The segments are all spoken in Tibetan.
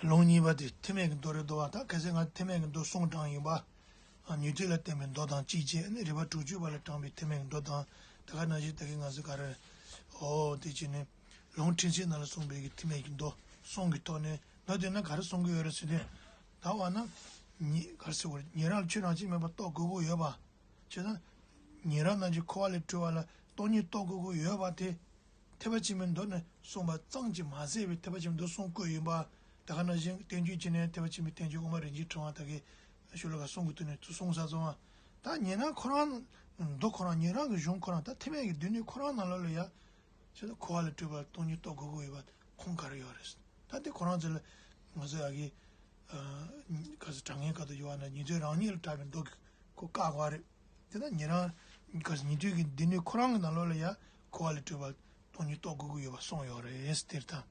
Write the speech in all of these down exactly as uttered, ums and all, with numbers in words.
ལུང་གཉིས་པ་དེ་ཐེག་དམན་གྱི་མདོ་རེད་འདུག་བ། ད་གལ་སྲིད་ང་ཐེག་དམན་གྱི་མདོ་གསུམ་དྲངས་ཡིན་པ། ཉན་ཐོས་ལ་བརྟེན་པའི་མདོ་དང་གཅིག་བྱས་ནས་རིགས་པ་དྲུག་ཅུ་པ་ལ་དྲངས་པའི་ཐེག་དམན་གྱི་མདོ་དང་། དེ་ག་ནང་བཞིན་ད་གིན་ང་ཚོ་ག་རེ། ཨོ་དེ་བྱས་ནས་ལུང་ཕྲན་ཚེགས་ནང་ལ་གསུངས་པའི་གི་ཐེག་དམན་གྱི་མདོ་གསུམ་གྱི་ཐོག་ནས་མདོ་དེ་ན་ག་རེ་གསུང་གི་ཡོད་རེད་ཟེར་དུས། ད་བ་ན། ཉེ་ག་རེ་ཟེར་དགོས་རེད། ཉན་རང་ལ་ཆོས་རང་བཞིན་མེད་པ་རྟོགས་དགོས་ཀྱི་ཡོད་པ། བྱས་ན། ཉན་རང་རྣམས་ཀྱིས་འཁོར་བ་ལས་གྲོལ་བ་ལ་སྟོང་ཉིད་རྟོགས་དགོས་ཀྱི་ཡོད་པ་དེ། ཐེག་པ་ཆེན་པོའི་མདོ་ནས་གསུངས་པ་ཙམ་གྱིས་མ་ཟད་པའི་ཐེག་པ་ཆེན་པོའི་མདོ་གསུམ་བཀོད་ཡིན་པ། དེ་ག་ནང་བཞིན་བསྟན་བཅོས་བྱས་ནས་ཐེག་པ་ཆེན་པོའི་བསྟན་བཅོས་དབུ་མ་རིན་ཆེན་ཕྲེང་བ་དག་གིས་ཤོ་ལོ་ཀ་གསུམ་གྱི་ཐོག་ནས་ཚུར་གསུངས་ས་སོང་བ། ད་ཉན་རང་ཁོ་རང་མདོ་ཁོ་རང་ཉན་རང་གི་གཞུང་ཁོ་རང་ད་ཐེག་དམན་གྱི་སྡེ་སྣོད་ཁོ་རང་ནང་ལོགས་ལ་ཡ། བྱས་ན་འཁོར་བ་ལས་གྲོལ་བ་སྟོང་ཉིད་རྟོགས་དགོས་ཀྱི་ཡོད་པ་ཁུངས་ག་རེ་ཡོད་རེད། ད་དེ་ཁོ་རང་ཚོ་ལ་ང་ཚོ་ཡ་གི། ག་ཚོད་དྲང་ངེས་ག་དུ་ཡོད་བ་ན་ཉན་ཐོས་རང་ཉིད་ལ་གྲགས་པའི་མདོ་གི་ཁོ་བཀག་དགོས་རེད། དེ་ལྟར་ཉན་རང་ག་ཉན་ཐོས་ཀྱི་སྡེ་སྣོད་ཁོ་རང་གི་ནང་ལོགས་ལ་ཡ་འཁོར་བ་ལས་གྲོལ་བ་སྟོང་ཉིད་རྟོགས་དགོས་ཀྱི་ཡོད་པ་གསུངས་ཡོད་རེད་དེ་ལྟར།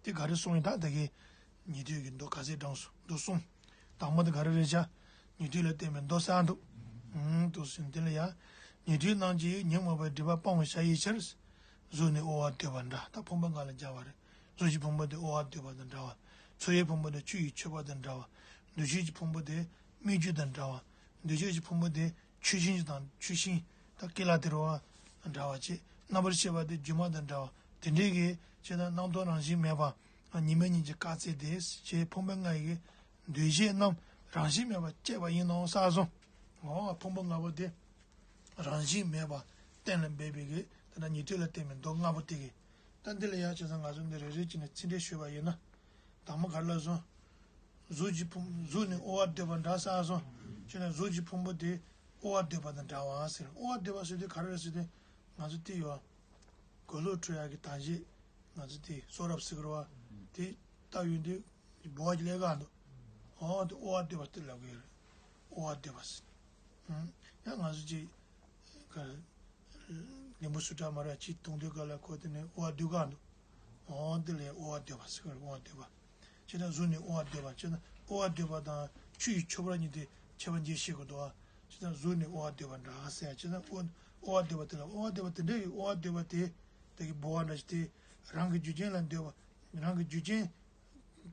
དེ་ག་རེ་གསུངས་ཡིན་ད་ད་གི་ཉན་ཐོས་ཀྱི་མདོ་ག་ཚད་དྲངས་སོང་མདོ་གསུམ། དང་པོ་དེ་ག་རེ་རེད་ཤག་ཉན་ཐོས་ལ་བརྟེན་པའི་མདོ་གསར་འདུག་ཨུམ་འདུག་ཟིན་དེ་ལ་ཡ། ཉན་ཐོས་རྣམས་ཀྱིས་ཉོན་མོངས་པའི་སྒྲིབ་པ་སྤང་བར་བྱ་ཡི་ཕྱིར། གཟུགས་ནི་དབུལ་བར་འདོད་པ་འདྲ། ད་ཕུང་པོ་ལྔ་ལ་སྦྱར་བ་རེད། གཟུགས་ཀྱི་ཕུང་པོ་དེ་དབུལ་བར་འདོད་པ་དང་འདྲ་བ། ཚོར་བའི་ཕུང་པོ་དེ་ཆུ་ཡི་མཆོད་པ་དང་འདྲ་བ། འདུ་ཤེས་ཀྱི་ཕུང་པོ་དེ་སྨིག་རྒྱུ་དང་འདྲ་བ། འདུ་ཤེས་ཀྱི་ཕུང་པོ་དེ་ཆུ་ཤིང་དང་ཆུ་ཤིང་དང་ཀི་ལ་དེ་རུ་བ་དང་འདྲ་བ་བྱས། རྣམ་པར་ཤེས་པ་དེ་སྒྱུ་མ་དང་འདྲ་བ། དེ་འདྲའི་གི་བྱས་ན་རྣམ་རྟོག་རང་བཞིན་མེད་པ། ཉི་མ་ཉིད་ཀྱི་དཀའ་ཚེགས་དེ་ཞེས་ཕུང་པོ་ལྔ་ཡི་གི་འདུ་ཤེས་རྣམས་རང་བཞིན་མེད་པར་སྐྱེས་པ་ཡིན་ནོ་གསུངས་སོང་། འོ་ཕུང་པོ་ལྔ་པོ་དེ། རང་བཞིན་མེད་པ་གཏན་ལ་འབེབས་པའི་གི་དེ་ན་ཉན་ཐོས་ལ་བརྟེན་པའི་མདོ་ལྔ་པོ་དེ་གི། ད་འདི་ལ་ཡང་བྱས་ཙང་ང་ཚོ་འདི་རེ་རེ་བྱས་ནས་ཚིག་འགྲེལ་ཞུས་པ་ཡིན་ན། དང་པོ་ག་རེ་ལབ་སོང་། གཟུགས་ཀྱི་ཕུང་གཟུགས་ནི་དབུལ་བར་འདོད་པ་འདྲ་གསུངས་སོང་། བྱས་ན་གཟུགས་ཀྱི་ཕུང་པོ་དེ་དབུལ་བར་འདོད་པ་དང་འདྲ་བ་ཟེར། དབུལ་བར་འདོད་པ་ཟེར་དུས་ག་རེ་རེད་ཟེར་དུས། ང་ཚོ་དེ་ཡོད། གོས་ལོག་འཁྲུ་ཡག་གི་དང་བཞི། ང་ཚོ་དེ་གསོ་རབ་ཟེར་གི་རེད་བ། དེ་ལྟ་ཡོང་དུས་འབུ་བ་ཅིག་སླེབས་ག་འདུག་ཨོ་དེ་དབུལ་བར་འདོད་པ་དེ་ལབ་གི་ཡོད་རེད། དབུལ་བར་འདོད་པ་ཟེར། ཡང་ང་ཚོ་ཅིག་ག་ལན་བུ་སུ་ཏྲ་མ་ར་ཅིག་མཐོང་དུས་ག་ལ་ཁོ་དེ་ནས་དབུལ་བར་འདོད་ག་འདུག་ཨོ་དེ་ལས་དབུལ་བར་འདོད་པ་ཟེར་གི་རེད། དབུལ་བར་འདོད་པ། བྱས་ན་གཟུགས་ནི་དབུལ་བར་འདོད་པ། བྱས་ན་དབུལ་བར་འདོད་པ་དང་ཆུ་ཡི་མཆོད་པ་གཉིས་དེ་ཁྱད་པར་འབྱེད་ཤེས་དགོས་འདུག་བ། བྱས་ན་གཟུགས་ནི་དབུལ་བར་འདོད་པ་འདྲ་ཟེར། བྱས་ན་དབུལ་དབུལ་བར་འདོད་པ་དེ་ལ་དབུལ་བར་འདོད་པ་དེ་འདྲ་ཡི་དབུལ་བར་འདོད་པ་དེ་དེ་གི་འབུལ་བ་འདྲ་ཞིག་དེ་རང་གི་རྒྱུ་རྐྱེན་ལ་འདོད་པ། རང་གི་རྒྱུ་རྐྱེན་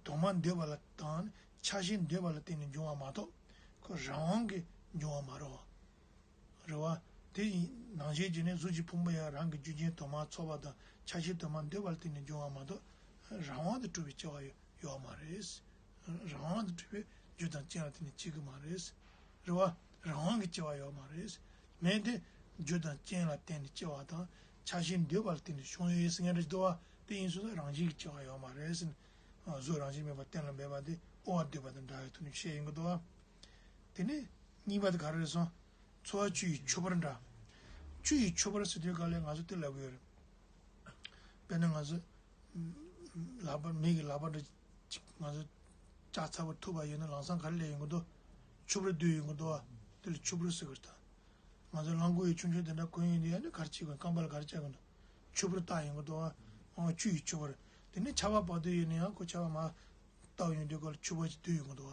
དུ་མ་འདོད་པ་ལ་དང་ཆགས་ཞེན་འདོད་པ་ལ་བརྟེན་ནས་འབྱུང་བ་མ་གཏོགས་ཁོ་རང་དབང་གིས་འབྱུང་བ་མ་རེད་བ། རེད་བ། དེ་ཡིན་ནང་བཞིན་བྱས་ནས་གཟུགས་ཀྱི་ཕུང་པོ་ཡང་རང་གི་རྒྱུ་རྐྱེན་དུ་མ་ཚོགས་པ་དང་ཆགས་ཞེན་དུ་མ་འདོད་པ་ལ་བརྟེན་ནས་འབྱུང་བ་མ་གཏོགས་རང་དབང་དུ་གྲུབ་པའི་སྐྱེ་བ་ཡོད་ཡོད་མ་རེད། རང་དབང་དུ་གྲུབ་པའི་རྒྱུ་དང་རྐྱེན་ལ་བརྟེན་ནས་སྐྱེ་གི་མ་རེད། རེད་བ། རང་དབང་གི་སྐྱེ་བ་ཡོད་མ་རེད། མེད་དེ། རྒྱུ་དང་རྐྱེན་ལ་བརྟེན་ནས་སྐྱེ་བ་དང་ཆགས་ཞེན་འདོད་པ་ལ་བརྟེན་ནས་བྱུང་ཡོད་ཟེར་མཁན་རེད་འདུག་བ། དེ་ཡིན་སོང་ཙང་རང་བཞིན་གྱི་སྐྱེ་བ་ཡོད་མ་རེད་ཟེར། གཟུགས་རང་བཞིན་མེད་པ་གཏན་ལ་འབེབས་པ་དེ་དབུལ་བར་འདོད་པ་དང་འདྲ་བའི་ཐོག་ནས་བཤད་ཡོང་གི་འདུག་བ། དེ་ནས་གཉིས་པ་དེ་ག་རེ་རེད་སོང་། ཚོར་བ་ཆུ་ཡི་མཆོད་པར་འདྲ། ཆུ་ཡི་མཆོད་པར་ཟེར་དུས་ག་ལས་ང་ཚོ་དེ་ལབ་གི་ཡོད་རེད། དཔེར་ན་ང་ཚོ་ལག་པ་མི་གི་ལག་པ་འདྲ་ཅིག་ང་ཚོ་ལྕགས་ཚ་པོ་ཐུག་པ་ཡིན་ན་ལམ་སང་ག་རེ་སླེབས་ཡོང་གི་འདུག་ཆུ་བུར་བརྡོལ་ཡོང་གི་འདུག་བ། དེ་ལ་ཆུ་བུར་ཟེར་གི་རེད་ད། ང་ཚོ་རླངས་འཁོར་ཡི་ཆུང་ཆུང་དེ་འདྲ་གོན་ཡོང་དུས་ཡང་ནི་ག་རེ་བྱེད་དགོས། རྐང་པ་ལ་ག་རེ་བྱེད་དགོས་འདུག་ཆུ་བུར་བཏགས་ཡོང་གི་འདུག་བ། ཨང་ཆུ་ཡི་ཆུ་བུར། དེ་ནས་ཆར་པ་བབས་དུས་ཡིན་ན་ཡང་ཁོ་ཆར་པ་མར་བཏབ་ཡོང་དུས་ག་ལ་ཆུ་བུར་ཅིག་བརྡོལ་ཡོང་གི་འདུག་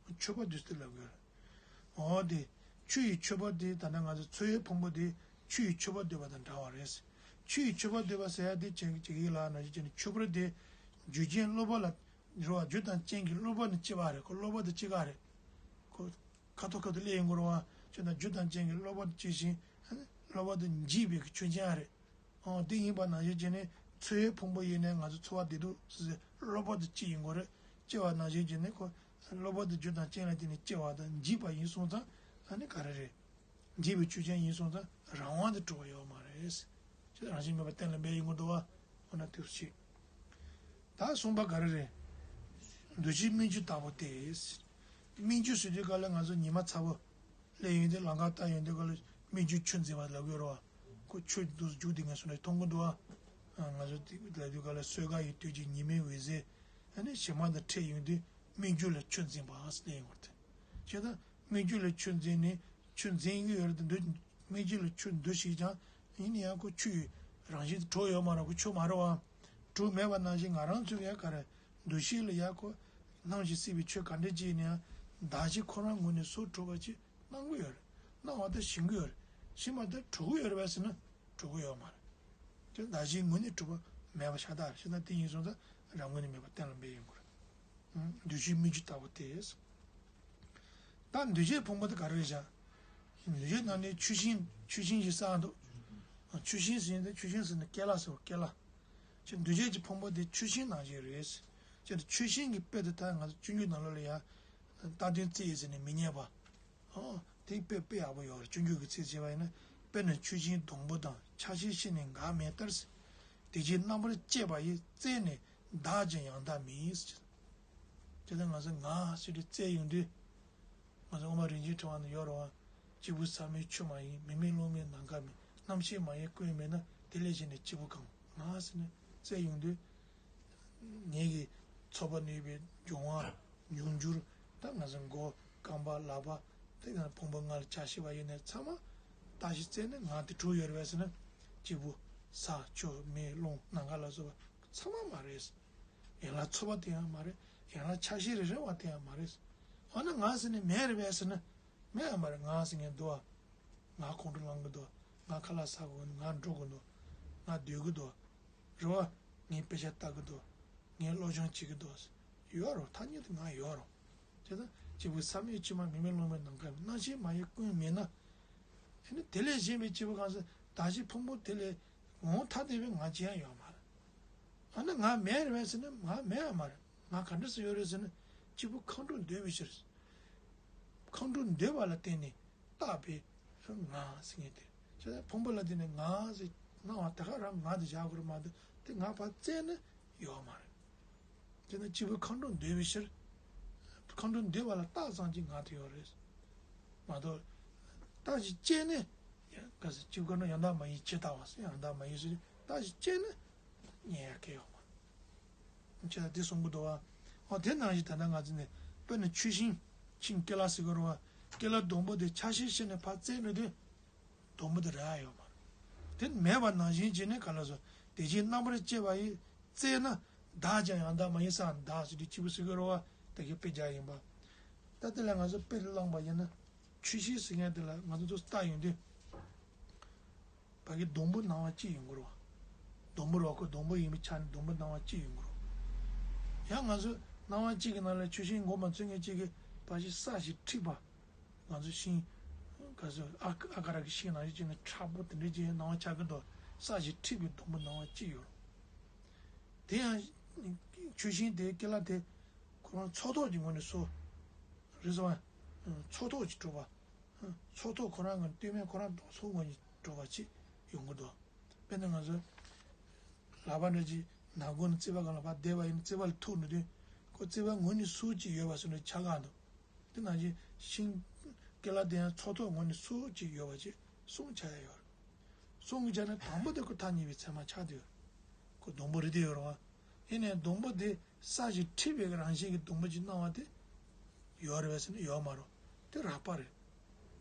བ། ཆུ་བུར་བརྡོལ་ཟེར་ལབ་གི་རེད། འོ་དེ། ཆུ་ཡི་མཆོད་པ་དེ་ད་ལྟ་ང་ཚོ་ཚོར་བའི་ཕུང་པོ་དེ་ཆུ་ཡི་མཆོད་པ་འདོད་པ་དང་འདྲ་བ་རེད། ཆུ་ཡི་མཆོད་པ་འདོད་པ་ཟེར་ཡ་དེ་ཅན་གྱི་ཅིག་ཡིག་ལ་ན་ཅི་ཅན་ཆུ་བུར་དེ་རྒྱུ་རྐྱེན་གློ་བུར་ལ་རེད་བ། རྒྱུ་དང་རྐྱེན་གྱི་གློ་བུར་ནི་སྐྱེ་བ་རེད། ཁོ་གློ་བུར་དུ་སྐྱེ་ག་རེད། ཁོ་ཁ་ཐོག་ཁ་ཐོག་སླེབས་ཡོང་གི་རེད་བ། ཅེ་ན་རྒྱུ་དང་རྐྱེན་གྱི་གློ་བུར་དུ་སྐྱེ་ཞིང་གློ་བུར་དུ་འཇིག་པའི་ཆོས་ཅན་རེད། འོ་དེ་ཡིན་པ་ནང་བཞིན་བྱས་ནས་ཚོར་བའི་ཕུང་པོ་ཡིན་ནའི་ང་ཚོ་ཚོར་བ་བདེ་སྡུག་སོ་སོའི་གློ་བུར་དུ་སྐྱེ་ཡོང་གི་རེད། སྐྱེ་བ་ནང་བཞིན་བྱས་ནས་ཁོ་གློ་བུར་དུ་རྒྱུ་དང་རྐྱེན་ལ་བརྟེན་ནས་སྐྱེ་བ་དང་འཇིག་པ་ཡིན་སོང་ཙང་ཨ་ནི་ག་རེ་རེད། འཇིག་པའི་ཆོས་ཅན་ཡིན་སོང་ཙང་རང་དབང་དུ་གྲུབ་པ་ཡོད་མ་རེད། ཅེས་རང་བཞིན་མེད་པ་གཏན་ལ་འབེབས་ཡོང་གི་འདུག་བ། འོ་ན་དེ་བྱེད། ད་གསུམ་པ་ག་རེ་རེད། འདུ་ཤེས་སྨིག་རྒྱུ་ལྟ་བུ་སྟེ། སྨིག་རྒྱུ་ཟེར་དུས་ག་ལ་ང་ཚོ་ཉི་མ་ཚ་པོ་སླེབས་ཡོང་དུས་ལམ་ཁ་ལྟ་ཡོང་དུས་ག་ལ་སྨིག་རྒྱུ་ཆུ་འཛིན་པ་ལབ་ཡོད་རེད་བ། ཁོ་ཆུ་འདུག་རྒྱུག་དེ་ངན་སོང་ནས་མཐོང་གི་འདུག་བ། ང་ཚོ་དེ་ལབ་དུས་ག་ལ་སོས་ཀ་ཡི་དུས་ཀྱི་ཉི་མའི་འོད་ཟེར། ཨ་ནི་ཞིང་མ་དང་འཕྲད་ཡོང་དུས་སྨིག་རྒྱུ་ལ་ཆུ་འཛིན་པ་ཟེར་ཡོང་བར་ཐལ། བྱས་ཙང་སྨིག་རྒྱུ་ལ་ཆུ་འཛིན་ནས་ཆུ་འཛིན་གྱི་ཡོད་རེད་དེ་འདུག་སྨིག་རྒྱུ་ལ་ཆུ་འདུ་ཞིག་ཀྱང་ཡིན་ན་ཡང་ཁོ་ཆུ་ཡི་རང་བཞིན་དུ་གྲུབ་ཡོད་མ་རེད། ཁོ་ཆུ་མ་རེད་བ། གྲུབ་མེད་པ་ནང་བཞིན་ང་རང་ཚོ་ཡང་ག་རེ་འདུ་ཤེས་ལ་ཡང་ཁོ་སྣང་ཞིང་སྲིད་པའི་ཆོས་ག་འདྲ་ཅིག་ཡིན་ན་ཡང་གདགས་གཞི་ཁོ་རང་ངོས་ནས་སུ་གྲུབ་པ་ཅིག་སྣང་གི་ཡོད་རེད། སྣང་བ་དེ་ཞེན་གི་ཡོད་རེད། ཞེན་པ་དེ་གྲུབ་གི་ཡོད་རེད་པས་ཟེར་ན་གྲུབ་གི་ཡོད་མ་རེད། དེ་གདགས་གཞིའི་ངོས་ནས་གྲུབ་པ་མེད་པ་ཤ་སྟག་རེད། ཤ་སྟག་དེ་ཡིན་སོང་ཙང་རང་ངོས་ནས་མེད་པ་གཏན་ལ་འབེབས་ཡོང་གི་རེད། འདུས་བྱས་སྨིག་རྒྱུ་ལྟ་བུ་སྟེ། ད་འདུས་བྱས་ཕུང་པོ་དེ་ག་རེ་རེད་བཞག་འདུས་བྱས་ནང་ནས་ཆུ་ཤིང་ཆུ་ཤིང་ཞིག་བསགས་འདུག་ཆུ་ཤིང་ཟེར་ཡིན་ཏེ་ཆུ་ཤིང་ཟེར་ནས་ཀེ་ལ་ཟེར་བ་ཀེ་ལ། ཅེས་འདུས་བྱས་ཀྱི་ཕུང་པོ་དེ་ཆུ་ཤིང་ནང་བཞིན་རེད། ཅེས་ཆུ་ཤིང་གི་དཔེ་དེ་ད་ང་ཚོ་སྤྱོད་འཇུག་ནང་ལོགས་ལ་ཡང་རྟག་དོན་རྩི་ཡི་ཟེར་ནས་མི་རྙེད་པ། ཨོ། དེའི་དཔེ་དཔེ་ཡག་པོ་ཡོད་རེད། སྤྱོད་འཇུག་གི་ཚིག་བྱས་པ་ཡིན་ན། དཔེར་ན་ཆུ་ཤིང་སྡོང་པོ་དང་། ཆ་ཤས་ཤིག་ནི་འགའ་མེད་ལྟར། དེ་ཕྱིར་རྣམ་པར་དཔྱད་པ་ཡིས། རྩད་ནི་འདག་ཅིང་ཡང་དག་མིན། ཅེས་དང་ང་ཚོ་ངག་ཟེར་དུས་རྩད་ཡོང་དུས། ང་ཚོ་དབུ་མ་རིན་ཆེན་ཕྲེང་བ་ནང་ཡོད་རེད་བ། སྐྱེས་བུ་ཟག་མེད་ཆོས་མ་ཡིན། མི་མེད་རླུང་མེད་ནམ་མཁའ་མེད། རྣམ་ཤེས་མ་ཡིན་ཀུན་མེད་ན། དེ་ལས་གཞན་ནི་སྐྱེས་བུ་གང་། ངག་ཟེར་ནས་རྩད་ཡོང་དུས། ངེད་ཀྱི་ཚོར་བ་ནུས་པའི་འབྱུང་བ་མྱོང་འགྱུར། ད་ང་ཚོ་མགོ་རྐང་པ་ལག་པ། དེ་ནས་ཕུང་པོ་ལྔ་ལ་ཆ་ཤས་པ་ཡིན་ནའི་ཚང་མ་བརྟག་ཞིབ་བཙལ་ནས་ངག་དེ་གྲུབ་ཡོད་རེད་པས་ཟེར་ན། སྐྱེས་བུ་ཟག་ཆོས་མེ་རླུང་ནམ་མཁའ་ལ་སོགས་པ་ཚང་མ་མ་རེད། ཡན་ལག་ཚོར་བ་དེ་ཡང་མ་རེད། ཡན་ལག་ཆ་ཤས་རེ་རེ་བ་དེ་ཡང་མ་རེད། འོ་ན་ངག་ཟེར་ནས་མེད་རེད་པས་ཟེར་ན། མེད་ཡང་མ་རེད། ངག་ཟེར་མཁན་འདུག་བ། ངག་ཁོང་ཁྲོ་ལངས་གི་འདུག་ངག་ཁ་ལག་ཟ་དགོས་ཀྱི་འདུག་ངག་འགྲོ་དགོས་འདུག་ངག་སྡོད་ཀྱི་འདུག་རེད་བ། ངས་དཔེ་ཆ་ལྟ་གི་འདུག་ངས་སློབ་སྦྱོང་བྱེད་ཀྱི་འདུག་ཡོད་རེད། ཐ་སྙད་དུ་ངག་ཡོད་རེད། དེ་ལྟར་སྐྱེས་བུ་ཟག་མེད་ཕྱི་མ་མི་མེད་ལོང་མེད་ནམ་མཁའ་མེད། རྣམ་ཤེས་མ་ཡིན་ཀུན་མེད་ན། ཨ་ནི་དེ་ལས་གཞན་པའི་སྐྱེས་བུ་གང་ཟག་བདག་གཞན་ཕུང་པོ་དེ་ལས་ངོ་བོ་ཐ་དད་པའི་ངག་ཅི་ཡང་ཡོད་མ་རེད། ཨ་ནི་ངག་མེད་རེད་པས་ཟེར་ན་ངག་མེད་ཡང་མ་རེད། ངག་ག་འདྲ་སེ་ཡོད་རེད་ཟེར་ན། སྐྱེས་བུ་ཁོང་ཁྲོ་འདོད་པའི་ཕྱིར། ཁོང་ཁྲོ་འདོད་པ་ལ་བརྟེན་ནས་བཏགས་པའི་ངག་ཟེར་མཁན་དེ། བྱས་ཙང་ཕུང་པོ་ལ་བརྟེན་ནས་ངག་ཟེར་སྣང་བ་དེ་ག་རང་ངག་དེ་བཞག་དགོས་རེད་མ་གཏོགས། དེ་ངག་ཕར་བཙལ་ན་ཡོད་མ་རེད། དེ་ནི་སྐྱེས་བུ་ཁོང་ཁྲོ་འདོད་པའི་ཕྱིར། ཁོང་ཁྲོ་འདོད་པ་ལ་བཏགས་ཙམ་གྱི་ངག་དེ་ཡོད་རེད། མ་གཏོགས། བརྟག་ཅིང་དཔྱད་ནས། ག་ཟེར། སྐྱེས་བུ་ཁོང་ཁྲོ་ཡང་དག་མ་ཡིན་ཇི་ལྟ་བ་ཟེར། ཡང་དག་མ་ཡིན་ཟེར་བརྟག་ཅིང་དཔྱད་ནས་རྙེད་ཡ་གང་ཡང་ཡོད་མ་རེད། ཅེས་དེ་གསུང་གི་འདུག་བ། འོ་དེ་ནང་བཞིན་ད་ལྟ་ང་ཚོ་ནས་དཔེར་ན་ཆུ་ཤིང་། ཤིང་ཀེ་ལ་ཟེར་གི་རེད་བ། ཀེ་ལ་སྡོང་པོ་དེ་ཆ་ཤས་ཤིག་ནས་ཕར་བཙལ་ནས་དེ། སྡོང་པོ་དེ་རག་ཡ་ཡོད་མ་རེད། དེ་མེད་པ་ནང་བཞིན་བྱས་ནས་ག་ལ་སོ། དེ་བཞིན་རྣམ་པར་དཔྱད་པ་ཡིས། རྩད་ནི་འདག་ཅིང་ཡང་དག་མིན་ཟེར། འདག་ཟེར་དུས་སྐྱེས་བུ་ཟེར་གི་རེད་བ། དེ་གི་དཔེ་བརྒྱབ་ཡིན་པ། ད་དེ་ལ་ང་ཚོ་དཔེ་བླངས་པ་ཡིན་ན། ཆུ་ཤིང་ཟེར་མཁན་དེ་ལ་ང་ཚོ་ཚུར་ལྟ་ཡོང་དུས། ཕ་གི་སྡོང་པོ་སྣང་བ་གཅིག་ཡོང་གི་རེད་བ། སྡོང་པོ་རེད་བ། ཁོ་སྡོང་པོ་ཡིན་པའི་ཆ་ནས་སྡོང་པོ་སྣང་བ་གཅིག་ཡོང་གི་རེད་བ། ཡང་ང་ཚོ་སྣང་བ་གཅིག་གི་ནང་ལ་ཆུ་ཤིང་མགོ་མ་ཚོས་མཁན་གཅིག་གིས་ཕ་གི་ས་ཞིག་འཁྲིགས་པ། ང་ཚོ་ཤིང་། ག་ཚོད་ཨ་ཨ་ཀ་ར་གི་ཤིང་ནང་བཞིན་བྱས་ནས་མཁྲེགས་པོ་དེ་འདྲ་ཅིག་སྣང་བ་ཆགས་ཀྱི་འདུག་ས་ཞིག་འཁྲིགས་པའི་སྡོང་པོ་སྣང་བ་གཅིག་ཡོད་རེད། དེ་ཡང་། ཆུ་ཤིང་དེ་ཀེ་ལ་དེ། ཁོ་རང་ཚོགས་ཐོག་གི་ངོས་ནས་སོ། རེད་སོང་བ། ཚོགས་ཐོག་གི་གྲུབ་པ། ཚོགས་ཐོག་ཁོ་རང་གི་སྟོད་སྨད་ཁོ་རང་སྡོང་ཚོགས་ངོས་ནས་གྲུབ་པ་ཅིག་ཡོང་གི་འདུག་དཔེར་ན་ང་ཚོ། ལག་པ་འདྲ་ཅིག་ནག་སྒོ་ནས་རྩིག་པ་སྒང་ལ་ཕར་བསྡད་པ་ཡིན་ན་རྩིག་པ་ལ་ཐུག་འགྲོ་དུས། ཁོ་རྩིག་པ་ངོས་ནས་སུ་ཅིག་ཡོད་པ་སོ་འདྲ་ཆགས་ཀྱི་འདུག་དེ་ནང་བཞིན་ཤིང་། ཀེ་ལ་དེ་ཡང་ཚོགས་ཐོག་ངོས་ནས་སུ་ཅིག་ཡོད་པ་ཅིག་གསུམ་ཆགས་ཡ་ཡོད་རེད། གསུམ་གྱི་ཆ་ནས་དང་པོ་དེ་ཁོ་ཐག་ཉེ་བའི་ཚད་མ་ཆགས་བསྡད་ཡོད་རེད། ཁོ་སྡོང་པོ་རེད་དེ་ཡོད་རེད་བ། ཡིན་ནའི་སྡོང་པོ་དེ་ས་ཞིག་འཁྲིགས་པའི་རང་བཞིན་གྱི་སྡོང་པོ་ཅིག་སྣང་བ་དེ། ཡོད་རེད་པས་ཟེར་ན་ཡོད་མ་རེད། དེ་རགས་པ་རེད།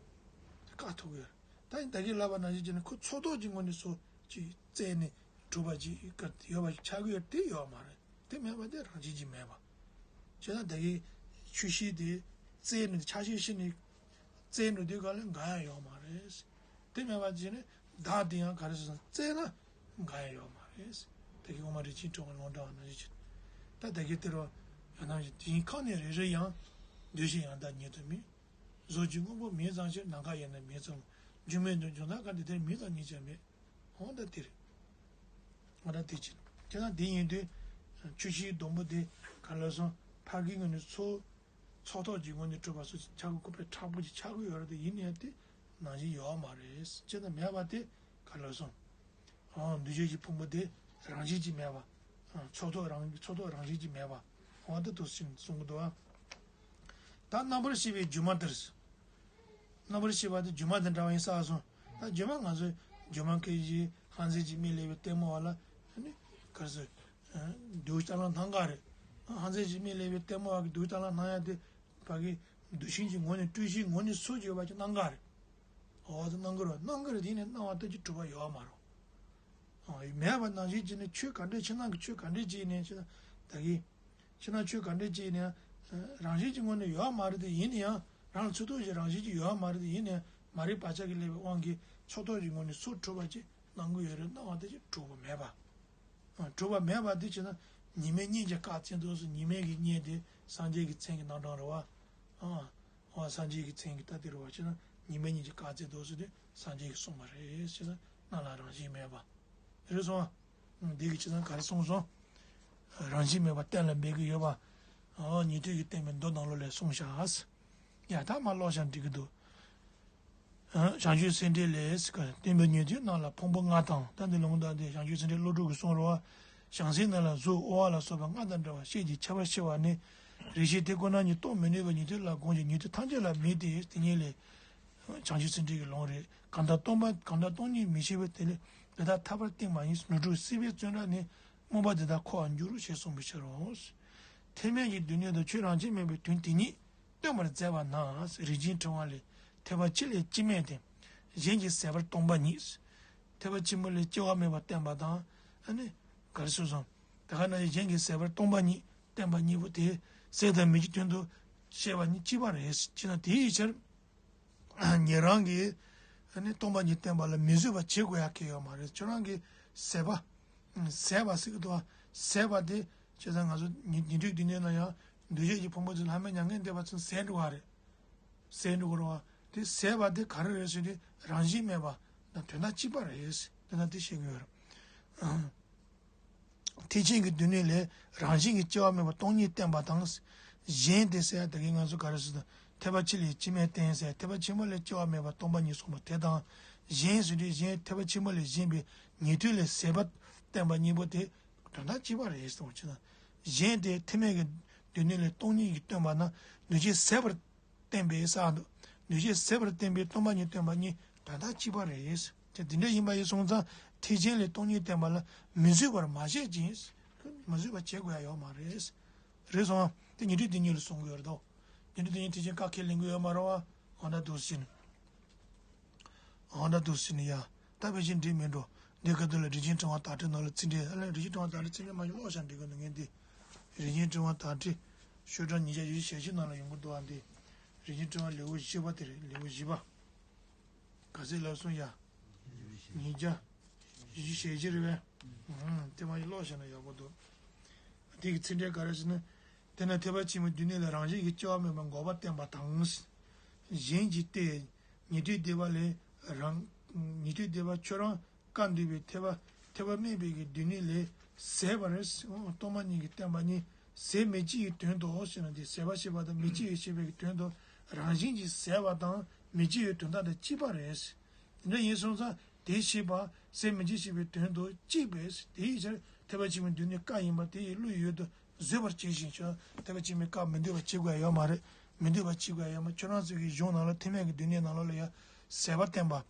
དེ་བཀག་ཐུབ་ཀྱི་ཡོད་རེད། ད་ཡིན་ད་གིན་ལབ་པ་ནང་བཞིན་བྱས་ན་ཁོ་ཚོགས་ཐོག་གི་ངོས་ནས་སོ་ཅིག་བཙལ་ནས་གྲུབ་པ་ཅིག་ཡོད་པ་ཞིག་ཆགས་ཀྱི་ཡོད་རེད། དེ་ཡོད་མ་རེད། དེ་མེད་པ་དེ་རང་བཞིན་གྱིས་མེད་པ། བྱས་ན་ད་གིན་ཆུ་ཤིང་དེ་བཙལ་ནས་ཆ་ཤས་ཤིག་ནས་བཙལ་འགྲོ་དུས་ག་ལ་འགའ་ཡང་ཡོད་མ་རེད། དེ་མེད་པ་བྱས་ནས་བདག་དེ་ཡང་ག་རེ་ཟེར་ན་བཙལ་ན་འགའ་ཡང་ཡོད་མ་རེད། ད་གིན་དབུ་མ་རིན་ཆེན་ཕྲེང་བ་ལུང་དྲངས་པ་ནང་བཞིན་བྱས། ད་ད་གིན་དེ་རུ་ཡང་ནང་བཞིན་དེ་བཞིན་ཁམས་ནི་རེ་རེ་ཡང་། འདུས་བྱས་ཡང་དག་ཉིད་དུ་མིན། གཟུགས་ཀྱི་དངོས་པོ་མིང་ཙམ་ཕྱིར། ནམ་མཁའ་ཡིན་ན་མིང་ཙམ་ལ། སྒྱུ་མའི་དོན་སྦྱོང་ལྟར་གང་དེ་དེར་མིང་ཙམ་ཉིད་ཀྱང་མེད། འོ་ད་དེ་རེད། འོ་ད་དེ་ཅི། དེ་ན་དེ་ཡིན་དུས། ཆུ་ཤིང་སྡོང་པོ་དེ་ག་ལ་སོང་ཕ་གི་ངོས་ནས་ཚོགས། ཚོགས་ཐོག་གི་ངོས་ནས་གྲུབ་པ་སོགས་ཆགས་ཀྱི་ཁོ་པའི་མཁྲེགས་པོ་ཅིག་ཆགས་ཀྱི་ཡོད་རེད་དེ། ཡིན་ཡང་དེ་ནང་བཞིན་ཡོད་མ་རེད། ཅེ་ན་མེད་པ་དེ་ག་ལ་སོང་། འོ་འདུས་བྱས་ཀྱི་ཕུང་པོ་དེ་རང་བཞིན་གྱིས་མེད་པ། ཚོགས་ཐོག་རང་ཚོགས་ཐོག་རང་བཞིན་གྱིས་མེད་པ། འོ་ད་དུ་ཕྱིན་གསུང་གི་འདུག་ཨ། ད་རྣམ་པར་ཤེས་པའི་སྒྱུ་མ་ལྟར། རྣམ་པར་ཤེས་པ་དེ་སྒྱུ་མ་དང་འདྲ་བ་ཡིན་ས་སོང་། ད་སྒྱུ་མ་ང་ཚོས་སྒྱུ་མ་སྐད་ཀྱི་ཧང་ཟེར་གྱི་མིག་ལེགས་པའི་ལྟད་མོ་བ་ལ་ནི་གར་སོ། འདུག་ལྟ་ལ་སྣང་ག་རེད། ཧང་ཟེར་གྱི་མིག་ལེགས་པའི་ལྟད་མོ་བ་གི་འདུག་ལྟ་ལ་སྣང་ཡ་དེ་ཕ་གི་འདུ་ཤེས་ཀྱི་ངོ་ནས་སྤྲོས་གཞིའི་ངོ་ནས་སུ་ཡོད་པ་ཅིག་སྣང་ག་རེད། འོ་དེ་སྣང་གི་རེད། སྣང་གི་རེད། དེ་ནས་སྣང་བ་ལྟ་ཅི་གྲུབ་པ་ཡོད་མ་རེད། ཨང་། མེད་པ་ནང་བཞིན་བྱས་ནས་ཆོས་ག་འདྲ་ཕྱི་ནང་གི་ཆོས་ག་འདྲ་ཅིག་ཡིན་ནའི་ཕྱི་ནང་ད་གིན། ཕྱི་ནང་ཆོས་ག་འདྲ་ཅིག་ཡིན་ནའི་རང་བཞིན་གྱི་ངོས་ནས་ཡོད་མ་རེད་དེ། ཡིན་ན་ཡང་རང་ལ་ཚུར་རྟོག་བྱེད་རང་བཞིན་གྱིས་ཡོད་མ་རེད་དེ། ཡིན་ན་ཡང་མ་རིག་བག་ཆགས་ཀྱིས་བསླད་པའི་དབང་གིས་ཚུར་རྟོག་གི་ངོས་ནས་སུ་གྲུབ་པ་ཅིག་སྣང་གི་ཡོད་རེད། སྣང་བ་དེ་ཅིག་གྲུབ་པ་མེད་པ། ཨང་། གྲུབ་པ་མེད་པ་དེ་བྱས་ན་ ཉི་མའི་གཉེན་གྱི་བཀའ་བཙན་ཏོག་སུ་ཉི་མའི་གི་གཉེན་དེ་སངས་རྒྱས་ཀྱི་མཚན་གྱི་རྣམ་གྲངས་རེད་བ། ཨ། འོ་སངས་རྒྱས་ཀྱི་མཚན་གྱི་ད་དེ་རེད་བ་ཅེ་ན་ཉི་མའི་གཉེན་གྱི་བཀའ་བཙན་ཏོག་སུ་དེ་སངས་རྒྱས་ཀྱི་གསུངས་པ་རེད་ཅེ་ན་སྣང་ལ་རང་བཞིན་མེད་པ། རེད་སོང་ཨ། འདི་གི་ཅི་ཙང་ག་རེ་གསུངས་སོང་། རང་བཞིན་མེད་པ་གཏན་ལ་འབེབས་ཀྱི་ཡོད་པ། ཨོ་ཉན་ཐོས་ཀྱིས་བསྟན་པའི་མདོ་ནང་ལོགས་ལས་གསུངས་ཤག་ཡ་ད་མ་ཀློག་ཤག་འགྲིག་གི་འདུག་བྱང་ཆུབ་སེམས་འགྲེལ་ལས་ཟེར་ག་བསྟན་པའི་ཉན་ཐོས་རྣམས་ལ་ཕུང་པོ་ལྔ་དང་ད་འདི་ལུང་དང་འདི་བྱང་ཆུབ་སེམས་འགྲེལ་བློ་གྲོས་ཀྱིས་གསུངས་རོ། བྱང་སེམས་རྣམས་ལ་གཟུགས་དབྱེ་བ་ལ་སོགས་པ་ལྔ་དང་བྲལ་བ་ཤེས་ཀྱི་ཁྱད་པར་ཤེས་པ་ནི། རེ་ཞིག་དེ་ཁོ་ན་ཉིད་རྟོགས་མི་ནུས་པའི་ཉན་ཐོས་ལ་དགོངས་ཀྱི་ཉན་ཐོས་ཐམས་ཅད་ལ་མེད་དེ། དེ་ཉིད་ལས། བྱང་ཆུབ་སེམས་འགྲེལ་གྱི་ལུང་རེད། གང་དག་སྟོང་པ་གང་དག་སྟོང་ཉིད་མི་ཤེས་པས་དེ་ལས་དེ་དག་ཐར་པར་བསྟན་པ་ཡིན། ནོར་འཁྲུལ་སྲིད་པའི་བཙོན་ར་ནས། རྨོངས་པ་དེ་དག་འཁོར་བར་འགྱུར་རོ་ཞེས་གསུངས་པའི་ཕྱིར་རོ། ཐེག་དམན་གྱི་སྡེ་སྣོད་དུ་ཆོས་རང་བཞིན་མེད་པའི་དོན་དེ་ཉིད་སྟོན་པར་མཛད་པ་ན། རིན་ཆེན་ཕྲེང་བ་ལས། ཐེག་པ་ཆེ་ལས་སྐྱེ་མེད་བསྟན། གཞན་གྱིས་ཟད་པར་སྟོང་པ་ཉིད། ཐེག་པ་ཆེན་པོ་ལས་སྐྱེ་བ་མེད་པར་བསྟན་པ་དང་། ཨ་ནི། ག་རེ་ཟེར་སོང་། དེ་ག་ནང་བཞིན་གཞན་གྱིས་ཟད་པར་སྟོང་པ་ཉིད་བསྟན་པ་གཉིས་པོ་དེ་ཟད་དང་མི་འབྱུང་དོན་དུ་བཤད་པ་ཉིད་གཅིག་པ་རེད། ཅེ་ན་དེའི་ཕྱིར། ཉན་རང་གིས་ནི་སྟོང་པ་ཉིད་བསྟན་པ་ལ་མི་བཟོད་པ་བྱེད་དགོས་ཡ་གལ་ཡོད་མ་རེད། ཁྱོད་རང་གིས་ཟད་པ། ཟད་པ་ཟེར་གི་འདུག་བ། ཟད་པ་དེ་བྱས་ཙང་ང་ཚོ་ཉན་ཉན་ཐོས་སྡེ་སྣོད་ན་ཡང་འདུས་བྱས་ཀྱི་ཕུང་པོ་ཚོ་ལྷག་མེད་མྱ་ངན་འདས་པ་ཚོ་ཟད་འགྲོ་བ་རེད། ཟད་འགྲོ་གི་རེད་བ། དེ་ཟད་པ་དེ་ག་རེ་རེད་ཟེར་དུས་རང་བཞིན་མེད་པ་དང་དོན་དག་གཅིག་པ་རེད། དེ་ན་དེ་བཤད་གི་ཡོད་རེད། ཐེག་ཆེན་གྱི་སྡེ་སྣོད་ལས་རང་བཞིན་གྱིས་སྐྱེ་བ་མེད་པ་སྟོང་ཉིད་བསྟན་པ་དང་། གཞན་དེ་ཟེར་ཡ་ད་གིན་ང་ཚོ་ག་རེ་ཟེར་དང་ཐེག་པ་ཆེ་ལས་སྐྱེ་མེད་བསྟན་ཟེར་ཐེག་པ་ཆེན་པོ་ལས་སྐྱེ་བ་མེད་པ་སྟོང་པ་ཉིད་གསུངས་པ་དེ་དང་། གཞན་ཟེར་དུས་གཞན་ཐེག་པ་ཆེན་པོ་ལས་གཞན་པའི་ཉན་ཐོས་ལས་ཟད་པ་བསྟན་པ་གཉིས་པོ་དེ་དོན་དག་གཅིག་པ་རེད་གསུངས་ཕྱིར་ན། གཞན་དེ་ཐེག་དམན་གྱི་སྡེ་སྣོད་ལས་སྟོང་ཉིད་ཀྱིས་སྟོན་པ་ན་འདུས་བྱས་ཟད་པར་བསྟན་པའི་ས་འདུག་འདུས་བྱས་ཟད་པར་བསྟན་པའི་སྟོང་པ་ཉིད་སྟོན་པ་གཉིས་དོན་དག་གཅིག་པ་རེད། དེ་འདི་འདྲ་ཡིན་པ་ཡིན་སོང་ཙང་ཐེག་ཆེན་ལས་སྟོང་ཉིད་བསྟན་པ་ལ་མི་བཟོད་པར་མ་བྱེད་ཅིང་། མི་བཟོད་པ་བྱེད་དགོས་ཡ་ཡོད་མ་རེད། རེད་སོང་ཨ། དེ་ཉན་ཐོས་སྡེ་སྣོད་ལ་གསུང་གི་ཡོད་རེད་དོ། ཉན་ཐོས་སྡེ་སྣོད་ཐེག་ཆེན་བཀའ་ཁས་ལེན་གི་ཡོད་མ་རེད་བ། འོ་ན་འདུག་ཟེར་ནས། འོ་ན་འདུག་ཟེར་ནས་ཡ། ད་ཕལ་ཆེར་འགྲིག་མེད་འགྲོ། འདི་ག་དུས་ལ་རིན་ཆེན་ཕྲེང་བ་དག་ཁྲིད་ནང་ལ་ཚིག་འགྲེལ་ཨ་ལས་རིན་ཆེན་ཕྲེང་བ་དག་ཁྲིད་ཚིག་འགྲེལ་མ་ཡིན་ཀློག་བྱ་འགྲིག་གི་འདུག་ངས་འདི། རིན་ཆེན་ཕྲེང་བ་དག་ཁྲིད། ཤོག་གྲངས་ཉིས་བརྒྱ་བཞི་བཅུ་ཞེ་གཅིག་ནང་ལ་ཡོང་གི་འདུག་ཨ་འདི། རིན་ཆེན་ཕྲེང་བ་ལེའུ་བཞི་པ་དེ་རེད་ལེའུ་བཞི་པ། ག་ཚོད་ལབ་སོང་ཡ། ཉིས་བརྒྱ། བཞི་བཅུ་ཞེ་གཅིག་རེད་པས། ཨང་། དེ་མ་ཡིན་ཀློག་བྱས་ན་ཡག་པོ་འདུག་དེ་གི་ཚིག་འགྲེལ་ག་རེ་ཟེར་ན། དེས་ན་ཐེག་པ་ཆེན་པོའི་སྡེ་སྣོད་ལས་རང་བཞིན་གྱིས་སྐྱེ་བ་མེད་པར་འགོག་པ་བསྟན་པ་དང་། གཞན་གྱིས་ཏེ། ཉན་ཐོས་སྡེ་པ་ལས་རང་། ཉན་ཐོས་སྡེ་པ་ཁྱོད་རང་བཀའ་འདུས་པའི་ཐེག་པ་ཐེག་པ་དམན་པའི་གི་སྡེ་སྣོད་ལས་ཟད་པར་སྟོང་པ་ཉིད་ཀྱིས་བསྟན་པ་ནི་ཟད་མི་བྱེད་ཀྱི་དོན་དུ་ཟེར་ན་དེ་ཟད་པ་ཞེས་པ་དང་མི་བྱེད་པའི་ཞེས་པའི་གི་དོན་དུ་རང་བཞིན་གྱིས་ཟད་པ་དང་མི་བྱེད་པའི་དོན་དག་དང་གཅིག་པ་རེད། དེ་འདྲ་ཡིན་སོང་ཙང་དེ་ཤེས་པ་ཟད་མི་བྱེད་ཞེས་པའི་དོན་དུ་གཅིག་པས་དེའི་ཕྱིར་ཐེག་པ་ཆེན་པོའི་སྡེ་སྣོད་བཀའ་ཡིན་པ་དེ་ཡི་བློ་ཡོད་དུ་བཟོད་པར་བྱེད་བཞིན་ཆོས་ཐེག་པ་ཆེན་པོའི་བཀའ་མི་འདོད་པ་བྱེད་དགོས་ཡ་ཡོད་མ་རེད། མི་འདོད་པ་བྱེད་དགོས་ཡ་ཡོད་མ་ཁྱོད་རང་ཚོ་གི་གཞུང་ནང་ལ་ཐེག་དམན་གྱི་སྡེ་སྣོད་ནང་ལོགས་ལ་ཡ་ཟད་པ་བསྟན་པ།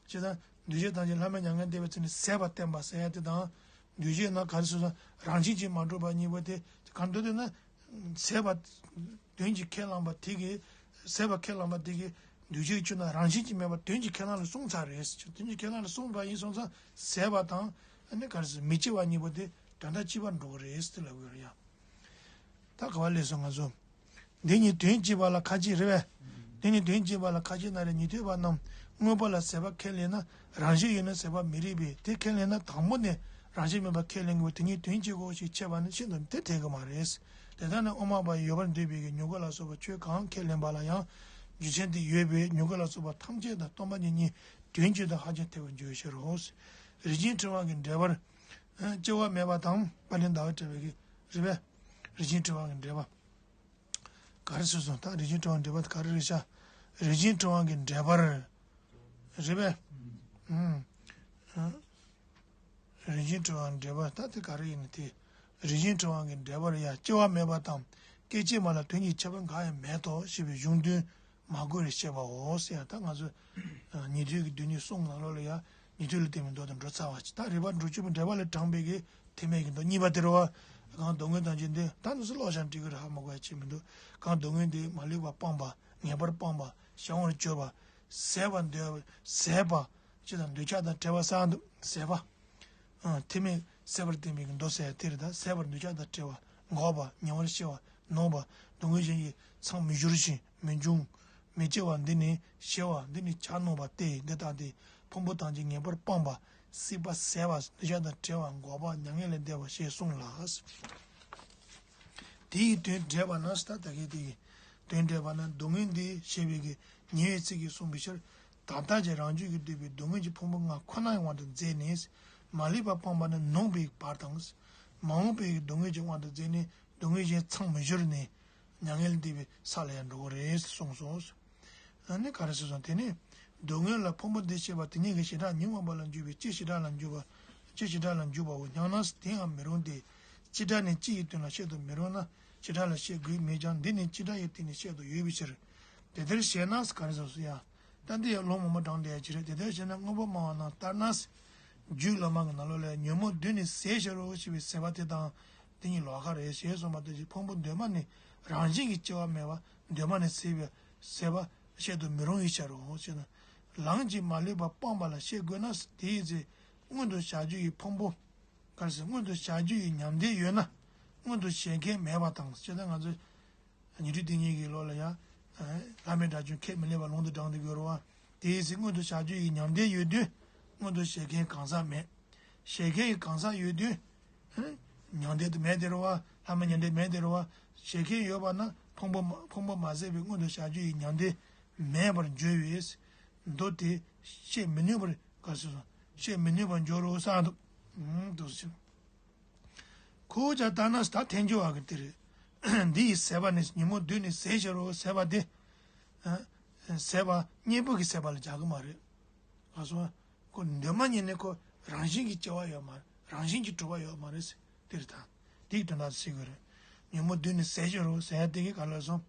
ཅེས་དང་འདུས་བྱས་ཐམས་ཅད་ལྷ་མིན་མྱ་ངན་འདས་པའི་ཚེ་ནི་ཟད་པ་བསྟན་པ་ཟེར་ཡ་དེ་དང་། འདུས་བྱས་ན་ག་རེ་ཟེར་ན་རང་བཞིན་གྱིས་མ་གྲུབ་པ་གཉིས་པོ་དེ་གང་འདོད་དེ་ན། ཟད་པ། དོན་གྱིས་ཁས་བླངས་པ་དེ་གིས་ཟད་པ་ཁས་བླངས་པ་དེ་གིས་འདུས་བྱས་ཆོས་རྣམས་རང་བཞིན་གྱིས་མེད་པ་དོན་གྱིས་ཁས་བླངས་ལ་གསུངས་ཚར་རེད། དོན་གྱིས་ཁས་བླངས་ལ་གསུངས་པ་ཡིན་སོང་ཙང་ཟད་པ་དང་ཨ་ནི་ག་རེ་ཟེར་མི་སྐྱེ་བ་གཉིས་པོ་དེ་དོན་དག་གཅིག་པར་འགྲོ་གི་རེད་ཟེར་ལབ་གི་ཡོད་རེད་ཡ། ད་ག་བ་ལས་སོང་ང་ཚོ། འདི་ཉིད་དོན་གཅིག་པ་ལ་ཁ་ཅིག་རེད་པས། འདི་ཉིད་དོན་གཅིག་པ་ལ་ཁ་ཅིག་ན་རེ་ཉན་ཐོས་པ་རྣམས་དངོས་པོ་ལ་ཟད་པ་ཁས་ལེན་ན་རང་བཞིན་ཡོད་ན་ཟད་པ་མི་རིགས་པས་དེ་ཁས་ལེན་ན་དང་པོ་ནས་རང་བཞིན་མེད་པ་ཁས་ལེན་དགོས་པས་དེ་ཉིད་དོན་གཅིག་གོ་ཞེས་འཆད་པ་ནི་ཤིན་ཏུ་དེ་འཐད་ཀྱི་མ་རེད། དེ་ལྟར་ན་དབུ་མ་པ་ཡོད་པར་འདོད་པའི་གི་མྱུ་གུ་ལ་སོགས་པ་ཆོས་གང་ཁས་ལེན་པ་ལ་ཡང་རྒྱུ་མཚན་དེ་ཡོད་པས་མྱུ་གུ་ལ་སོགས་པ་ཐམས་ཅད་དང་སྟོང་པ་ཉིད་གཉིས་དོན་གཅིག་ཏུ་ཧ་ཅང་འཐད་པར་འགྱུར་ཕྱིར་རོ། རིན་ཆེན་ཕྲེང་བ་གི་འགྲེལ་པར། སྐྱེ་བ་མེད་པ་དང་དཔལ་ལྡན་ཟླ་བས་བྲིས་པའི་གི་རེད་པས། རིན་ཆེན་ཕྲེང་བ་གི་འགྲེལ་པ། ག་རེ་ཟེར་སོང་ད་རིན་ཆེན་ཕྲེང་བ་འགྲེལ་པ་དེ་ག་རེ་རེད་ཤག་རིན་ཆེན་ཕྲེང་བ་གི་འགྲེལ་པར། རེད་པས། ཨུམ། རིན་ཆེན་ཕྲེང་བ་འགྲེལ་པ་ད་དེ་ག་རེ་ཡིན་ན་དེ། རིན་ཆེན་ཕྲེང་བ་གི་འགྲེལ་པར་ཡང་སྐྱེ་བ་མེད་པ་དང་སྐད་ཅིག་མ་ལ་དོན་གྱི་ཁྱད་པར་འགའ་ཡང་མེད་དོ་ཞེས་པའི་གཞུང་དོན་མ་གོ་བར་བཤད་པའོ་ཟེར་ཡང་ད་ང་ཚོ་ཉན་ཐོས་ཀྱི་སྡེ་སྣོད་གསུམ་ནང་ལོགས་ལ་ཡང་ཉན་ཐོས་ལ་བརྟེན་པའི་མདོ་དང་འགྲོ་ཚར་བ་ཅིག་ད་རིགས་པ་འགྲོ་བཅུ་པའི་འགྲེལ་པ་ལས་དྲངས་པའི་གི་ཐེག་དམན་གྱི་མདོ་གཉིས་པ་དེ་རེད་བ། གང་མདོ་སྔོན་དང་རྗེས་འདི་ད་ནི་སུ་ཀློག་ཀྱང་འགྲིག་གི་རེད་ཧ་མ་གོ་ཡ་ཅིག་མི་འདུག་གང་མདོ་སྔོན་འདི་མ་ལུས་པ་སྤངས་པ་ངེས་པར་སྤངས་པ་བྱང་བར་གྱུར་པ་ཟད་པ་འདོད་ཟད་པ་ཅི་དང་འདོད་ཆགས་དང་བྲལ་བ་ཟེར་འདུག་ཟད་པ། ཨ། ཐེག་དམན་ཟད་པར་བསྟན་པའི་གི་མདོ་ཟེར་ཡ་དེ་རེད་ད་ཟད་པར་འདོད་ཆགས་དང་བྲལ་བ་འགོག་པ་ཉེ་བར་ཞི་བ་ནོངས་པ་སྡུག་བསྔལ་གཞན་གྱིས་མཚམས་མི་སྦྱོར་ཞིང་མི་འབྱུང་། མི་སྐྱེ་བ་འདི་ནི་ཞི་བ་འདི་ནི་བྱ་ནོངས་པ་སྟེ་འདི་ལྟ་སྟེ་ཕུང་པོ་ཐམས་ཅད་ངེས་པར་སྤངས་པ་སྲིད་པ་ཟད་པ་འདོད་ཆགས་དང་བྲལ་བ་འགོག་པ་མྱ་ངན་ལས་འདས་པ་ཞེས་གསུངས་ལ། དེ་ཡི་དོན་འགྲེལ་བ་ན་ད་ལྟ་གི་དེ་ཡི་དོན་འགྲེལ་བ་ན། སྡུག་བསྔལ་འདི་ཞེས་པའི་གི་ཉེ་བའི་ཚིག་གིས་གསུངས་པའི་ཕྱིར། ད་ལྟ་ཀྱང་རང་རྒྱུད་ཀྱིས་བསྡུས་པའི་སྡུག་བསྔལ་གྱི་ཕུང་པོ་ལྔ་ཁོ་ནའི་དབང་དུ་མཛད་ནས་མ་ལུས་པ་སྤངས་པ་ནི་ནོངས་པའི་བར་དང་། མ་འོངས་པའི་སྡུག་བསྔལ་གྱི་དབང་དུ་མཛད་ནས་སྡུག་བསྔལ་གཞན་མཚམས་མི་སྦྱོར་ནས་མྱ་ངན་ལས་འདས་པའི་ས་ལ་ཡང་འགྲོ་གི་རེད་གསུངས་སོ། ཨ་ནི་ག་རེ་ཟེར་སོང་། དེ་ནི་སྡུག་བསྔལ་ལ་ཕུང་པོ་འདི་ཤེས་པ་དེ་ཉིད་ཀྱི་བྱེ་བྲག་ཉོན་མོངས་པ་ལ་འཇུག་པའི་སྤྱི་བྱེ་བྲག་ལ་འཇུག་པ། སྤྱི་བྱེ་བྲག་ལ་འཇུག་པའོ་སྙམ་ན་དེའང་མི་རུང་སྟེ། སྤྱི་སྒྲ་ནི་སྤྱི་ཡི་དོན་ལ་བཤད་དུ་མི་རུང་ན་བྱེ་བྲག་ལ་བཤད་དགོས་མེད་ཀྱང་། འདི་ནི་སྤྱི་སྒྲ་ཡི་སྟེང་ནས་བཤད་དུ་ཡོད་པའི་ཕྱིར། དེ་ལྟར་བཤད་ན་ག་རེ་ཟེར་སོང་ཡ། ད་འདི་ཡང་ལུང་མང་པོ་དྲངས་བསྡད་ཡ་ཅི་རེད། དེ་ལྟར་བཤད་ན་དངོས་པོ་སྨྲ་བ་རྣམས་ལྟར་ན། རྒྱུད་བླ་མ་གི་ནང་ལོགས་ལ་ཉོན་མོངས་བདུད་ནི་ཟད་བྱར་རོ་ཞེས་པའི་ཟད་པ་དེ་དང་དེ་གཉིས་ལོགས་ཀ་རེད་ཞེས་གསུངས་པ་ལྟར་གྱི་ཕུང་པོ་འདོད་མ་ནི་རང་བཞིན་གྱིས་སྐྱེ་བ་མེད་པ་འདོད་མ་ནི་ཟད་པའི་ཟད་པ་བཤད་དུ་མི་རུང་བའི་ཕྱིར་རོ་ཞེ་ན། ལམ་གྱིས་མ་ལུས་པ་སྤངས་པ་ལ་བཤད་དགོས་ན། དེའི་ཚེ་མངོན་དུ་བྱ་རྒྱུ་ཡི་ཕུང་པོ། ག་རེ་ཟེར། མངོན་དུ་བྱ་རྒྱུ་ཡི་ཉམས་དེ་ཡོད་ན་མངོན་དུ་བྱེད་མཁན་མེད་པ་དང་། ཞེ་ན་ང་ཚོ་ཉན་ཐོས་དེ་ཉིད་ཀྱི་ལོགས་ལ་ཡང་། ལྷ་མིན་དགྲ་བཅོམ་ཁས་མི་ལེན་པ་ལུང་དུ་དྲངས་ཏེ་དགོས་རེད་བ། དེའི་ཚེ་མངོན་དུ་བྱ་རྒྱུ་ཡི་ཉམས་དེ་ཡོད་དུས་མངོན་དུ་བྱེད་མཁན་གང་ཟག་མེད། བྱེད་མཁན་ཡི་གང་ཟག་ཡོད་དུས། ཉམས་དེ་དུ་མེད་དེ་རེད་བ། ལྷ་མིན་ཉམས་དེ་མེད་དེ་རེད་བ། བྱེད་མཁན་ཡོད་པ་ན་ཕུང་པོ་མ་ཕུང་པོ་མ་ཟད་པའི་མངོན་དུ་བྱ་རྒྱུ་ཡི་ཉམས་དེ་མེད་པར་འགྱུར་བས། མདོ་དེ་བཤད་མི་ནུས་པར། ག་རེ་ཟེར། བཤད་མི་ནུས་པར་འགྱུར་རོ་གསུངས་འདུག་ཨུམ། འདུག་ཟེར། ཁོ་བོ་ཅག་ལྟར་ན་ད་ཐལ་འགྱུར་བ་གི་དེ་རེད། འདི་ཡི་ཟད་པ་ནི་ཉོན་མོངས་བདུད་ནི་ཟད་བྱར་རོ། ཟད་པ་དེ། ཨ། ཟད་པ་གཉེན་པོ་གི་ཟད་པ་ལ་སྦྱར་གི་མ་རེད། ང་ཚོ་ཁོ་འདོད་མ་ཉིད་ནས་ཁོ་རང་བཞིན་གྱིས་སྐྱེ་བ་ཡོད་མ་རེད། རང་བཞིན་གྱིས་གྲུབ་པ་ཡོད་མ་རེད་ཟེར། དེ་རེད་ད། དེའི་དོན་དག་ཤེས་དགོས་རེད། ཉོན་མོངས་བདུད་ནི་ཟད་བྱར་རོ་ཟེར་ཡ་དེ་གི་ག་ལ་སོང་།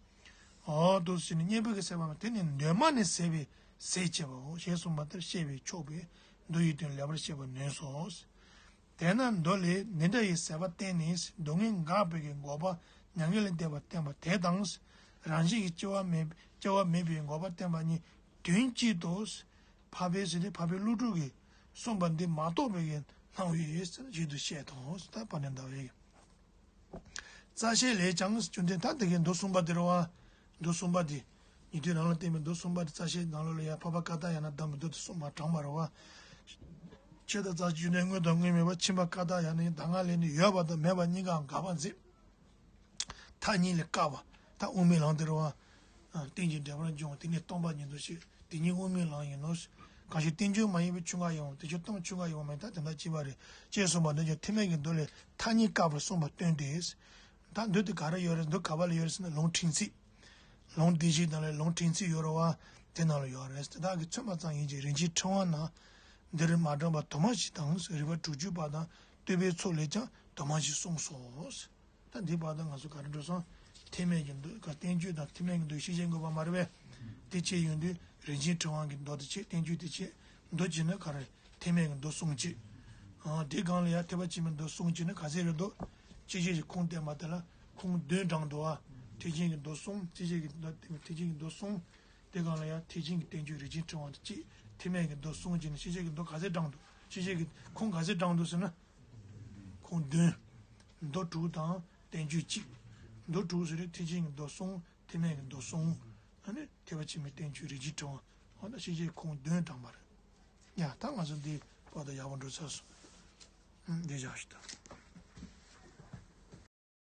འོ་འདུག་ཟེར་ནས་གཉེན་པོ་གི་ཟད་པ་མ་དེ་ནི་འདོད་མ་ནི་ཟད་པའི་ཟད་བྱེད་པའོ་ཞེས་གསུངས་པ་ལྟར་བཤད་པས་ཆོག་པས་མདོ་ཡི་དོན་ལེགས་པར་ཤེས་པར་ནུས་སོ། དེས་ན་མདོ་ལས་འདི་འདྲ་ཡི་ཟད་པ་བསྟན་ནས་སྡུག་བསྔལ་འགགས་པའི་གི་འགོག་པ་མྱ་ངན་ལས་འདས་པ་བསྟན་པ་དེ་དང་། རང་བཞིན་གྱིས་སྐྱེ་བ་མེད་སྐྱེ་བ་མེད་པའི་འགོག་པ་བསྟན་པ་གཉིས་དོན་གཅིག་ཏུ། འཕགས་པའི་ཟེར་ནས་འཕགས་པའི་ཀླུ་སྒྲུབ་ཀྱིས་གསུངས་པ་འདི་མ་རྟོགས་པའི་གི་སྣང་བས་ཞིབ་ཏུ་བཤད་དོ། ད་པ་ནས་འདའ་བའི། རྩ་ཤེ་ལས་ཀྱང་བཅུ་འདི་ད་དེ་གའི་མདོ་གསུམ་པ་དེ་རེད་བ། མདོ་གསུམ་པ་དེ། ཉན་ཐོས་རང་ལ་བསྟན་པའི་མདོ་གསུམ་པ་དེ་རྩ་ཤེ་ནང་ལོགས་ལ་ཡང་འཕགས་པ་ཀ་དག་ཡ་ན་བདག་མེད་མདོ་དེ་གསུམ་མ་དྲངས་པ་རེད་བ། ཆོས་དང་རྩ་ཤེ་བཅུ་འདི་དངོས་དང་དངོས་མེད་པ། མཁྱེན་པ་ཀ་དག་ཡ་ན་གདམས་ངག་ལས་ནི་ཡོད་པ་དང་མེད་པ་གཉིས་ཀའང་འགག་པར་མཛད། མཐའ་གཉིས་ལས་བཀག་པ། ད་དབུ་མའི་ལམ་དེ་རེད་བ། རྟེན་ཅིང་འབྲེལ་པར་འབྱུང་བ་དེ་ནི་སྟོང་པ་ཉིད་དུ་ཤེས། དེ་ཉིད་དབུ་མའི་ལམ་ཡིན་ནོ། གང་ཞིག་རྟེན་འབྱུང་མ་ཡིན་པའི་ཆོས་འགའ་ཡང་དེ་ཕྱིར་སྟོང་ཆོས་འགའ་ཡང་མེད། ད་དེ་འདྲ་ཅི་བ་རེད་ཅེས་གསུངས་པ་འདི་ཀྱང་ཐེག་དམན་གྱི་མདོ་ལས་མཐའ་གཉིས་བཀག་པར་གསུངས་པ་སྟོན་ཏེ། ད་མདོ་དེ་ག་རེ་ཡོད་རེད། མདོ་ག་བ་ལ་ཡོད་རེད་ཟེར་ན་ལུང་ཕྲན་ཚེགས། ལུང་སྡེ་བཞི་ནང་ལ་ལུང་ཕྲན་ཚེགས་ཡོད་རེད་བ། དེ་ནང་ལ་ཡོད་རེད། དེ་དག་གི་ཚོད་མ་ཙམ་ཡིན་གྱི་རིན་ཆེན་ཕྲེང་བ་ན། འདིར་མ་དྲངས་པ་དུ་མ་ཞིག་དང་། རིགས་པ་དྲུག་ཅུ་པ་དང་བསྟོད་པའི་ཚོགས་ལས་ཀྱང་དུ་མ་ཞིག་གསུངས་སོ། ད་འདི་བར་དུ་ང་ཚོ་ག་རེ་འགྲོ་སོང་། ཐེག་དམན་གྱི་མདོ་ག་བསྟན་བཅོས་དང་ཐེག་དམན་གྱི་མདོ་ཤེས་བྱེད་དགོས་པ་མ་རེད་པས། དེ་བྱས་ཡོང་དུས་རིན་ཆེན་ཕྲེང་བ་གི་མདོ་དེ་བྱས། བསྟན་བཅོས་དེ་བྱས། མདོ་བྱས་ན་ག་རེ། ཐེག་དམན་གྱི་མདོ་གསུམ་བྱས། ཨ། དེ་སྒང་ལ་ཡང་ཐེག་པ་ཆེན་པོའི་མདོ་གསུམ་བྱས་ན་ག་ཚད་རེད་འདུག་སྤྱི་བཤད་ཀྱི་ཁུངས་བསྟན་པ་དེ་ལ་ཁུངས་བདུན་དྲངས་འདུག་ཨ། ཐེག་ཆེན་གྱི་མདོ་གསུམ། སྤྱི་བཤད་ཀྱི་མདོ་ཐེག་ཆེན་གྱི་མདོ་གསུམ། དེ་སྒང་ལ་ཡང་ཐེག་ཆེན་གྱི་བསྟན་བཅོས་རིན་ཆེན་ཕྲེང་བ་དེ་གཅིག་ཐེག་དམན་གྱི་མདོ་གསུམ་བྱས་ནས་སྤྱི་བཤད་ཀྱི་མདོ་ག་ཚད་དྲངས་འདུག་སྤྱི་བཤད་ཀྱི་ཁུངས་ག་ཚད་དྲངས་འདུག་ཟེར་ན། ཁུངས་བདུན། མདོ་དྲུག་དང་བསྟན་བཅོས་གཅིག་མདོ་དྲུག་ཟེར་དུས་ཐེག་ཆེན་གྱི་མདོ་གསུམ། ཐེག་དམན་གྱི་མདོ་གསུམ། ཨ་ནི་ཐེག་པ་ཆེན་པོའི་བསྟན་བཅོས་རིན་ཆེན་ཕྲེང་བ། འོ་ན་སྤྱི་བཤད་ཁུངས་བདུན་དྲངས་པ་རེད། ཡ་ད་ང་ཚོ་འདི་བར་དུ་ཡག་པོ་འགྲོ་ཚར་སོང་། ཨང་། འདི་བཞག་ཞིག་ད།